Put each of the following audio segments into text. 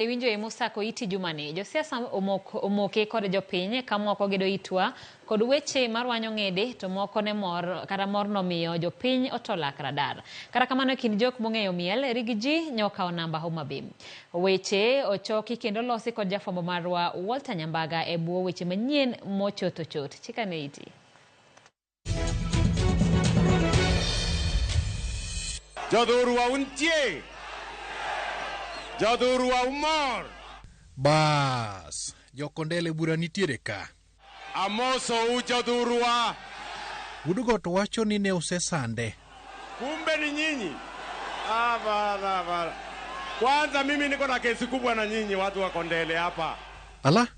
Iwinjo e mosako iti jumani, josiasa omoke kod jopiny ka moko gedo itwa kod weche marwanyo ng'ede to moko ne mor kata mor nomiyo jopiny otolak radar. Kata kamano e kind jok mong'eyo miel, Riggy G nyokawo namba Homa Bay. Weche ochoki kendo losi kod jafwambo marwa Walter Nyambaga e bwo weche manyien mochot ochot. Chikane iti. Jodhurwa untie? Jodhurwa umor? Baas, jokondele bura nitiere ka. Amosou jodhurwa. Wuod got wacho ni ne usesande. Kumbe ni nyinyi. Hapana, hapana. Kwanza mimi niko na kesi kubwa na nyinyi watu wa Kondele hapa. Ala,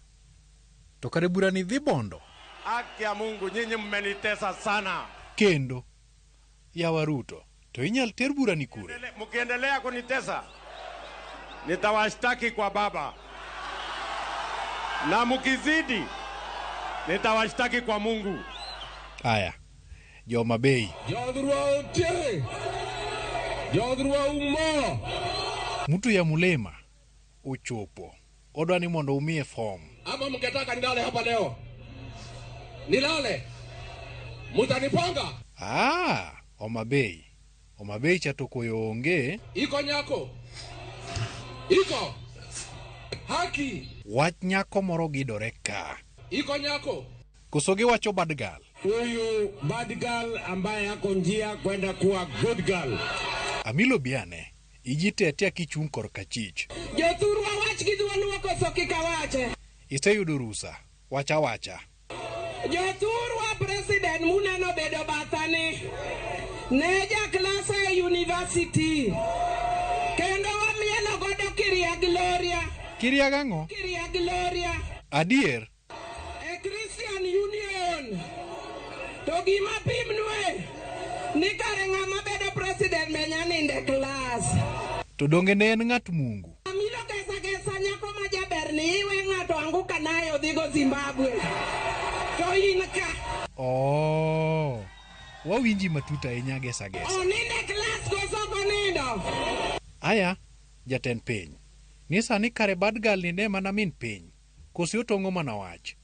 to kare bura ni dhi bondo. Haki ya Mungu, nyinyi mmenitesa sana. Kendo, yawa Ruto, to inyal ter bura ni kure? Mkiendelea kunitesa, nitawashtaki kwa baba. Na mkizidi, nitawashtaki kwa Mungu. Aya, joma Bay. Jodhurwa untie. Jodhurwa umo. Mtu ya Mulema ochopo. Odwa ni mondo umiye form. Ama mngetaka nilale hapa leo? Nilale? Mutanipanga? Ah, Homa Bay. Homa Bay cha to koyo onge. Iko nyako? Iko? Haki? Wach nyako moro gidore ka. Iko nyako? Koso giwacho bad girl? Huyu bad girl ambaye ako njia kwenda kuwa good girl. Amilo biane, iji tetea kichung' korka chich. Jothurwa wach gi dholuo koso kik awache? Iseyudo rusa, wacha wacha. Jothurwa president muneno bedo bathani ne ja klasa e university. Kendo wamielo godo Kiria Gloria. Kiria gang'o? Kiria Gloria. Adier? E Christian Union. To gima pimnwe ni kare ng'ama bedo president be nya ninde klas. To donge ne en ng'at Mungu? Amilo gesa gesa nyako ma jaber ni iwe ng'ato anguka naye odhigo Zimbabwe. To in ka. Oh, wawinji matut ahinya gesa gesa. Oninde klas koso ok onindo? Aya, jatend piny. Ni sani kare bad girl ni ne mana min piny. Kosi otong'o mana wach.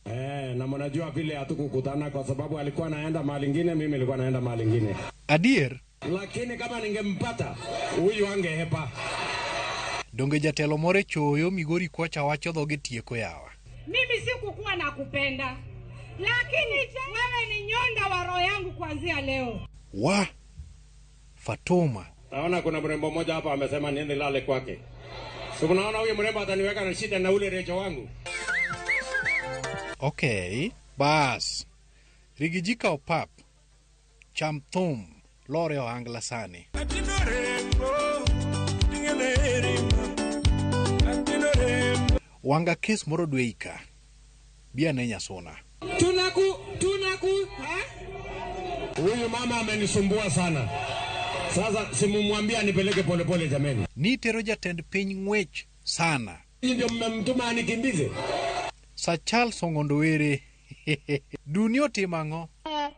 Na mnajua vile hatukukutana kwa sababu alikuwa anaenda mahali ingine, mimi nilikuwa naenda mahali ingine. Adier? Lakini kama ningempata huyu angehepa. Donge jatelo moro e choyo Migori kocha wacho dhoge tieko yawa. Mimi sikukuwa nakupenda. Lakini wewe ni nyonda wa roho yangu kuanzia leo. Wa Fatuma. Naona kuna mrembo mmoja hapa amesema niende lale kwake. Si unaona huyu mrembo ataniweka na shida na ule recho wangu. Okay, bas. Riggy G kaw pap. Cham thum. Lore ohangla sani. Wanga kes moro dwe ika. Bia ne Nyasuna. Tunaku, ha? Huyu mama amenisumbua sana. Sasa simumwambia nipeleke pole pole jameni. Ni tero jatend piny ng'wech sana. Hii ndio mmemtuma anikimbize. Sir Charles Ong'ondo Were. Dunia otimo ang'o?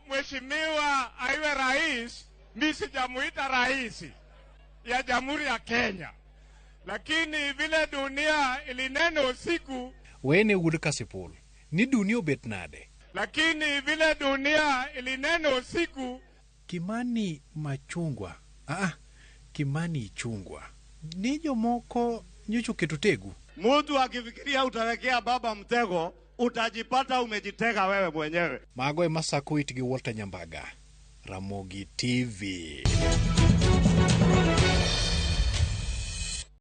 Mheshimiwa aiwe rais, mi sijamuita rais ya Jamhuri ya Kenya. Lakini vile dunia ilinena usiku. Wene wuod Kasipul, ni dunia obet nade? Lakini vile dunia ilinena usiku. Kimani Machungwa. Kimani Ichung'wa. Ni jomoko nyocha oketo tegu. Mtu akifikiria utawekea baba mtego, utajipata umejitega wewe mwenyewe. Mago ema sako it gi Walter Nyambaga. Ramogi TV.